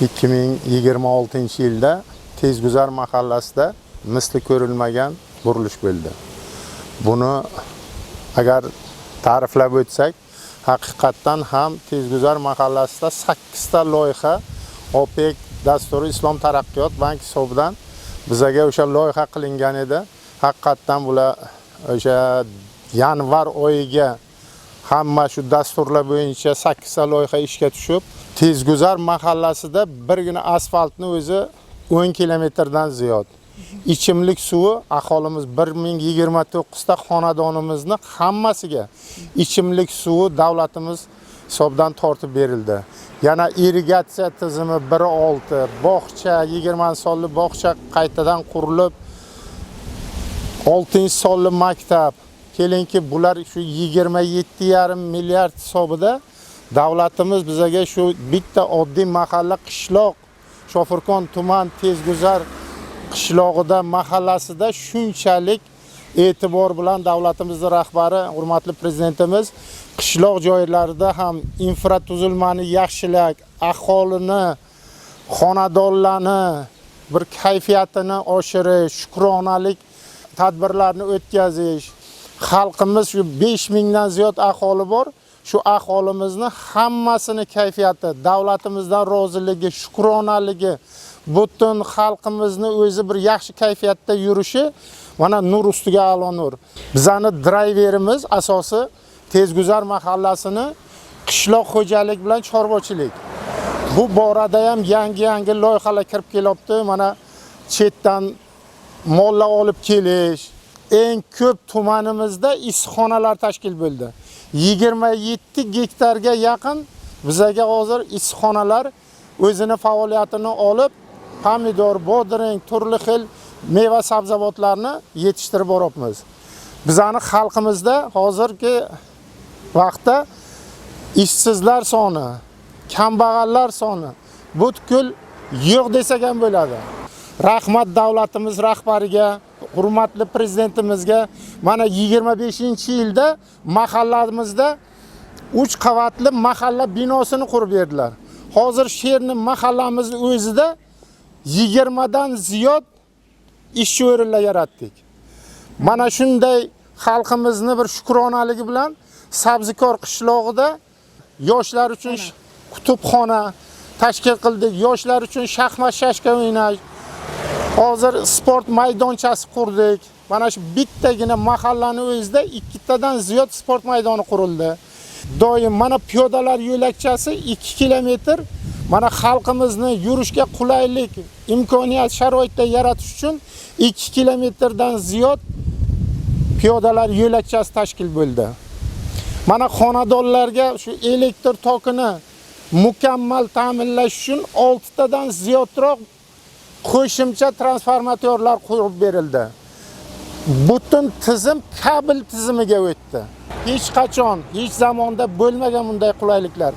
2026-yilda Tezguzar mahallasida misli ko'rilmagan burilish bo'ldi. Buni agar ta'riflab o'tsak, haqiqatdan ham Tezguzar mahallasida 8 ta loyiha OPEC dasturi Islom taraqqiyot banki hisobidan bizaga o'sha loyiha qilingan edi. Haqiqatdan bular o'sha yanvar oyiga hamma shu dasturlar bo'yicha 8 ta loyiha ishga tushib, Tezguzar mahallasida birgina asfaltni o'zi 10 kilometrdan ziyod. Ichimlik suvi aholimiz 1029 ta xonadonimizni hammasiga ichimlik suvi davlatimiz hisobidan tortib berildi. Yana irrigatsiya tizimi 1.6, bog'cha 20 sonli bog'cha qaytadan qurilib, 6-sonli maktab. Kelinki bular shu 27,5 milliard hisobida davlatimiz bizaga shu bitta oddiy mahalla qishloq Shofirkon tuman Tezguzar qishlog'ida mahallasida shunchalik e'tibor bilan davlatimizni rahbari hurmatli prezidentimiz qishloq joylarida ham infratuzilmani yaxshilab, aholini, xonadonlarni bir kayfiyatini oshirish, shukronalik tadbirlarni o'tkazish, xalqimiz shu 5000 dan ziyod aholi bor, shu aholimizni hammasini kayfiyati, davlatimizdan roziligi, shukronaligi, butun xalqimizni o'zi bir yaxshi kayfiyatda yurishi mana nur ustiga a'lo nur. Bizani drayverimiz asosi Tezguzar mahallasini qishloq xo'jalik bilan chorvachilik. Bu borada ham yangi-yangi loyihalar kirib kelyapti. Mana chetdan mollar olib kelish, eng ko'p tumanimizda issiqxonalar tashkil bo'ldi. 27 gektarga yaqin bizaga hozir issiqxonalar o'zini faoliyatini olib, pomidor, bodring, turli xil meva sabzavotlarni yetishtirib boryapmiz. Bizani xalqimizda hozirgi vaqtda ishsizlar soni, kambag'allar soni butkul yo'q desak ham bo'ladi. Rahmat davlatimiz rahbariga, hurmatli prezidentimizga. Mana 25-yilda mahallamizda 3 qavatli mahalla binosini qurib berdilar. Hozir Sherni mahallamizni o'zida 20 dan ziyod ishchi o'rinlar yaratdik. Mana shunday xalqimizni bir shukronaligi bilan Sabzikor qishlog'ida yoshlar uchun kutubxona tashkil qildik. Yoshlar uchun shaxmat shashka o'ynash, hozir sport maydonchasi qurdik. Mana shu bittagina mahallani o'zida 2 tadan ziyod sport maydoni qurildi. Doim mana piyodalar yo'lakchasi 2 kilometr mana xalqimizni yurishga qulaylik, imkoniyat, sharoitlar yaratish uchun 2 kilometrdan ziyod piyodalar yo'lakchasi tashkil bo'ldi. Mana xonadonlarga shu elektr tokini mukammal ta'minlash uchun 6 tadan ziyodroq qo'shimcha transformatorlar qurib berildi. Butun tizim kabel tizimiga o'tdi. Hech qachon, hech zamonda bo'lmagan bunday qulayliklar.